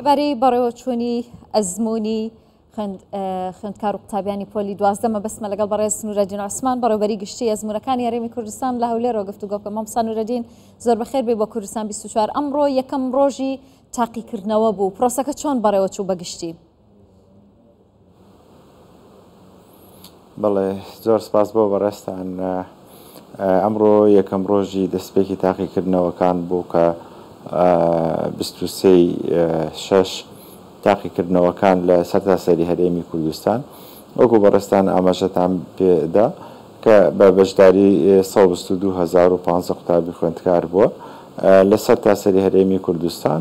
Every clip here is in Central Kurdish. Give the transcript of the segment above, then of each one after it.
لەبارەی بەڕێوەچوونی ئەزموونی خوێندکار و قوتابیانی پۆلی 12 مەبەستمە لەگەڵ بەڕێز نورەدین عوسمان بەڕێوبەری گشتی ئەزموونەکانی هەرێمی کوردستان لە هەولێرەوە گفتوگۆ بکەم. مامۆستا نورەدین زۆر بەخێر بێی بۆ کوردستان 24. ئەمڕۆ یەکەم ڕۆژی تاقیکردنەوە بوو، پرۆسەکە چۆن بەڕێوەچوو بە گشتی؟ بەڵێ زۆر سپاس بۆ بەڕێزتان. ئەمڕۆ یەکەم ڕۆژی دەستپێکی تاقیکردنەوەکان بوو کە 23 شەش تاقیکردنەوەکان لە سەرتاسەری هەرێمی کوردستان وەکو بەڕێزتان ئاماژەتان پێدا کە بە بەشداری 122 هەزار قوتابی خوێندکار بووە لە سەرتاسەری هەرێمی کوردستان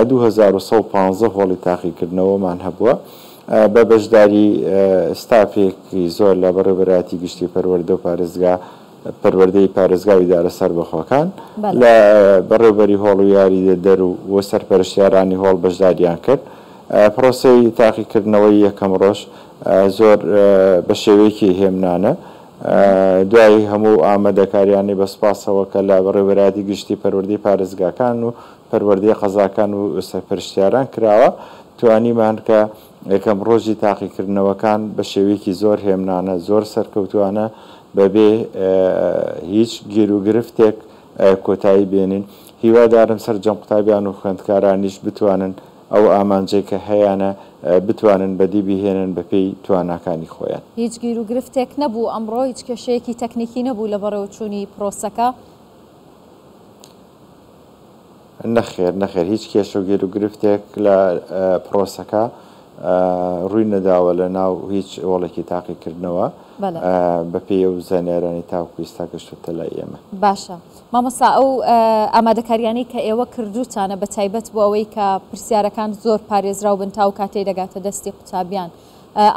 2115 هۆڵی تاقیکردنەوەمان هەبووە بە بەشداری ستافێکی زۆر لە بەڕێوەبەرایەتی گشتی پەروەردە و پارێزگا پەروەردەی پارێزگا و ئیدارە سەربەخۆکان لە بەڕێوبەری هۆڵ و یاریدەدەر و سەرپەرشتیارانی هۆڵ بەشداریان کرد. پرۆسەی تاقیکردنەوەی یەکەم ڕۆژ زۆر بە شێوەیەکی هێمنانە دوای هەموو ئامادەکاریانەی بە سوپاسەوە کە لە بەڕێوەبەرایەتی گشتی پەروەردەی پارێزگاکان و پەروەردەی قەزاکان و سەرپەرشتیاران کراوە، توانیمان کە یەکەم ڕۆژی تاقیکردنەوەکان بە شێوەیەکی زۆر هێمنانە، زۆر سەرکەوتووانە بەبێ هیچ گیروگرفتێک کۆتایی بێنین. هیوادارم سەرجەم قوتابیان و خوێندکارانیش بتوانن ئەو ئامانجەی کە هەیانە بتوانن بەدی بهێنن بەپێی تواناکانی خۆیان. هیچ گیروگرفتێک نەبوو ئەمڕۆ؟ هیچ کێشەیەکی تەکنیکی نەبوو لە بەڕێوەچوونی پرۆسەکە؟ نەخێر نەخێر هیچ کێشە و گیروگرفتێک لە پرۆسەکە ڕووی نەداوە لە ناو هیچ هۆڵێکی تاقیکردنەوە بەپێی ئەو زانیارانەی تاوەکو ئیستا گەشتۆتە لای ئێمە. باشە مامۆستا ئەو ئامادەکاریانەی کە ئێوە کردووتانە بە تایبەت بۆ ئەوەی کە پرسیارەکان زۆر پارێزراو بن تا ئەو کاتەی دەگاتە دەستی قوتابیان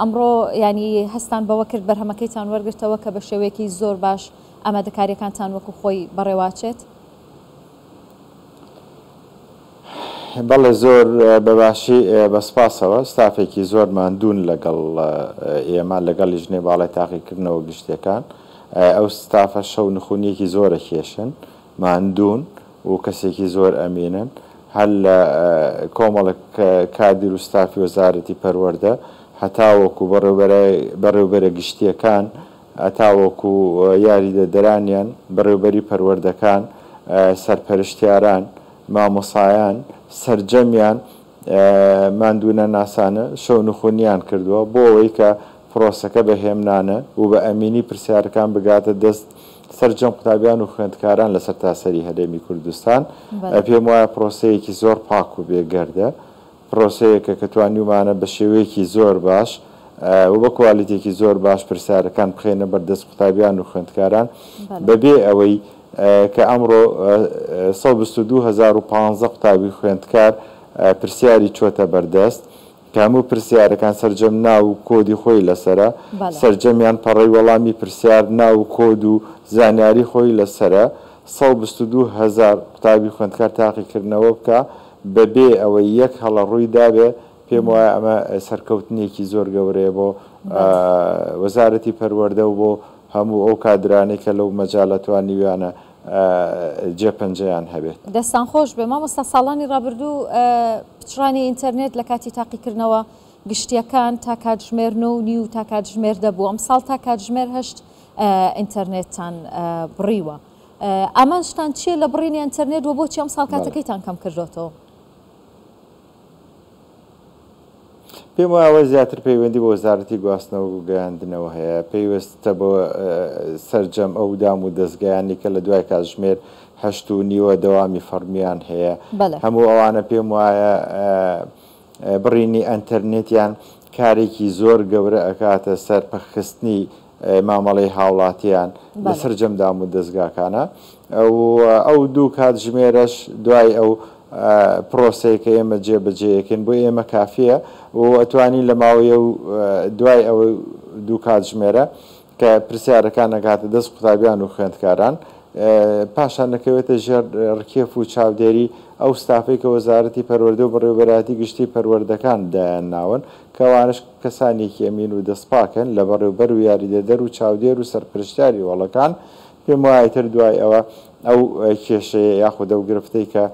ئەمڕۆ یانی هەستان بەوە کرد بەرهەمەکەیتان وەرگرتەوە کە بە شێوەیەکی زۆر باش ئامادەکاریەکانتان وەکو خۆی بەڕێواچێت؟ بەڵێ زۆر بە باشی بە سپاسەوە ستافێکی زۆر ماندوون لەگەڵ ئێمە لەگەڵ لیژنەی باڵای تاقیکردنەوە گشتیەکان ئەو ستافە شەو نخونیەکی زۆرە کێشن ماندوون و کەسێکی زۆر ئەمینن هەر لە کۆمەڵک کادیر و ستافی وەزارەتی پەروەردە هەتاوەکو بەڕێوبەرە گشتیەکان هەتاوەکو یاریدەدەرانیان، بەڕێوبەری پەروەردەکان، سەرپەرشتیاران، مامۆسایان، سەرجەمیان ماندوونەناسانە شەونخونیان کردووە بۆ ئەوەی کە پرۆسەکە بە هێمنانە و بە ئەمینی پرسیارەکان بگاتە دەست سەرجەم قوتابیان و خوێندکاران لە سەرتاسەری هەرێمی کوردستان. پێم وایە پرۆسەیەکی زۆر پاک و بێگەردە. پرۆسەیەکە کە توانیومانە بە شێوەیەکی زۆر باش و بە کوالیتێکی زۆر باش پرسیارەکان بخەینە بەردەست قوتابیان و خوێندکاران بەبێ ئەوەی کە ئەمڕۆ 122 هەزار قوتابی خوێندکار پرسیاری چۆتە بەردەست کە هەموو پرسیارەکان سەرجەم ناو و کۆدی خۆی لەسەرە، سەرجەمیان پەڕەی وەڵامی پرسیار ناو و کۆد و زانیاری خۆی لەسەرە، 122 هەزار قوتابی خوێندکار تاقیکردنەوە بکا بەبێ ئەوەی یەک هەڵە ڕووی دابێ، پێم وایە ئەمە سەرکەوتنێکی زۆر گەورەیە بۆ وەزارەتی پەروەردە و بۆ هەموو ئەو کادرانەی کە لەو مەجالە توانیویانە جێ پەنجەیان هەبێت. دەستان خۆش بێ مامۆستا ساڵانی ڕابردوو پچڕانی ئینتەرنێت لە کاتی تاقیکردنەوە گشتیەکان تا کاتژمێر نۆ و نیو تا کاتژمێر دە بوو ئەمساڵ تا کاتژمێر هەشت ئینتەرنێتتان بڕیوە ئامانجتان چییە لە بڕینی ئینتەرنێت و بۆچی ئەمساڵ کاتەکەیتان کەم کردۆتەوە؟ پێم وایە ئەوە زیاتر پەیوەندی بە وەزارەتی گواستنەوە و گەیاندنەوە هەیە، پەیوەستە بە سەرجەم ئەو دام و دەزگایانەی کە لە دوای کاتژمێر هەشت و نیوە دەوامی فەڕمییان هەیە، هەموو ئەوانە پێم وایە بڕینی ئەنتەرنێتیان کارێکی زۆر گەورە ئەکاتە سەر پەکخستنی مامەڵەی هاوڵاتیان لە سەرجەم دام و دەزگاکانە و ئەو دوو کاتژمێرەش دوای ئەو پرۆسەیە کە ئێمە جێبەجێیەکەین بۆ ئێمە کافیە و ئەتوانین لە ماوەی ئەو دوای ئەو دوو کاتژمێرە کە پرسیارەکان ئەگاتە دەست قوتابیان و خوێندکاران پاشان دەکەوێتە ژێر ڕکێف و چاودێری ئەو ستافەی کە وەزارەتی پەروەردە و بەڕێوەبەرایەتی گشتی پەروەردەکان دایانناون کە ئەوانەش کەسانێکی ئەمین و دەستپاکن لە بەڕێوبەر و یاریدەدەر و چاودێر و سەرپەرشتیاری هۆڵەکان، پێم وایە ئیتر دوای ئەوە ئەو کێشەیە یاخود ئەو گرفتەی کە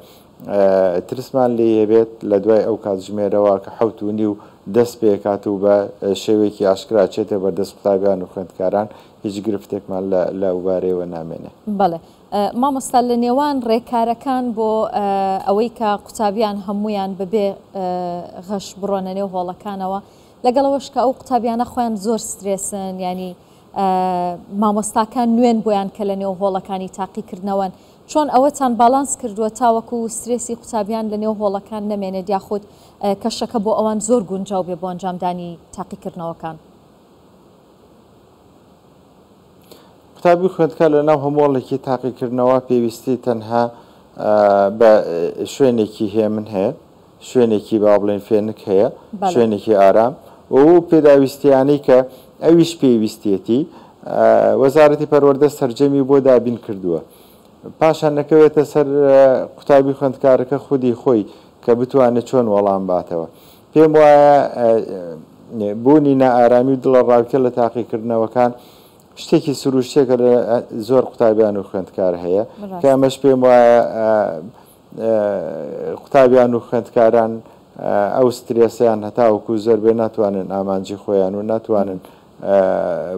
ترسمان لێی هەبێت لە دوای ئەو کاتژمێرەوە کە حەوت و نیو دەست پێکات و بە شێوەیەکی ئاشکرا چێتە بەردەست قوتابیان و خوێندکاران هیچ گرفتێکمان لە لەوبارەیەوە نامێنێ. بەڵێ مامۆستا لە نێوان ڕێکارەکان بۆ ئەوەی کە قوتابیان هەموویان بەبێ غەش بڕۆنە نێو هۆڵەکانەوە لەگەڵ ئەوەش کە ئەو قوتابیانە خۆیان زۆر سترێسن یانی مامۆستاکان نوێن بۆیان کە لە نێو هۆڵەکانی تاقیکردنەوەن چۆن ئەوەتان باڵانس کردووە تاوەکو سترێسی قوتابیان لە نێو هۆڵەکان نەمێنێت یاخود کەشەکە بۆ ئەوان زۆر گونجاو بێ بۆ ئەنجامدانی تاقیکردنەوەکان؟ قوتابی و خوێندکار لە ناو هەمۆڵێکی تاقیکردنەوە پێویستی تەنها بە شوێنێکی هێمن هەیە، شوێنێکی با بڵێین فێنک هەیە، شوێنێکی ئارام و ئەو پێداویستیانەی کە ئەویش پێویستیەتی وەزارەتی پەروەردە سەرجەمی بۆ دابین کردووە. پاشان نەکەوێتە سەر قوتابی خوێندکارەکە خودی خۆی کە بتوانێت چۆن وەڵام باتەوە. پێم وایە بوونی نائارامی و دڵەڕاوکێ لە تاقیکردنەوەکان شتێکی سروشتیە کە لە زۆر قوتابیان و خوێندکار هەیە کە ئەمەش پێم وایە قوتابیان و خوێندکاران ئەو سترێسیان هەتاوەکو زۆر بێ ناتوانن ئامانجی خۆیان و ناتوانن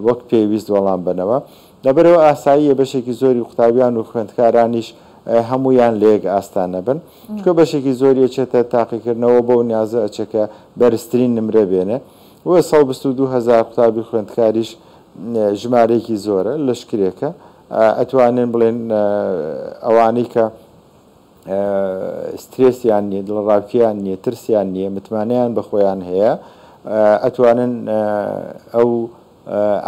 وەک پێویست وەڵام بەنەوە. لەبەرئەوە ئاساییە بەشێکی زۆری قوتابیان و خوێندکارانیش هەموویان لە یەک ئاستا نەبن. چونکە بەشێکی زۆری ئەچێتە تاقیکردنەوە بەو نیازە ئەچێ کە بەرزترین نمرە بێنێ و 122 هەزار قوتابی خوێندکاریش ژمارەیەکی زۆرە، لەشکرێکە. ئەتوانین بڵێین ئەوانەی کە سترێسیان نییە، دڵەڕاوکێیان نییە، ترسیان نییە، متمانەیان بە خۆیان هەیە، ئەتوانن ئەو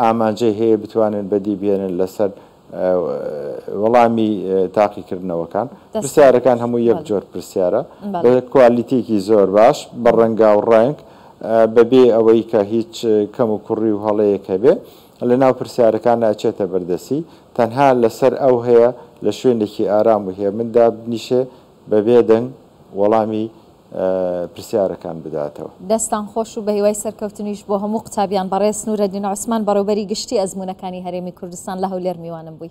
ئامانجەی هەیە بتوانن بەدی بهێنن لەسەر وەڵامی تاقیکردنەوەکان. پرسیارەکان هەموو یەک جۆر پرسیارە بە کوالیتیەکی زۆر باش، بە ڕەنگاو ڕەنگ، بەبێ ئەوەی کە هیچ کەم و کوڕی و هەڵەیەک هەبێ لەناو پرسیارەکاندا ئەچێتە بەردەستی. تەنها لەسەر ئەو هەیە لە شوێنێکی ئارام و هێمن دابنیشێ بەبێ دەنگ وەڵامی پرسیارەکان بداتەوە. دەستان خۆش و بەهیوای سەرکەوتنیش بۆ هەموو قوتابیان. بەڕێز نورەدین عوسمان بەڕێوبەری گشتی ئەزموونەکانی هەرێمی کوردستان لە هەولێر میوانم بووی.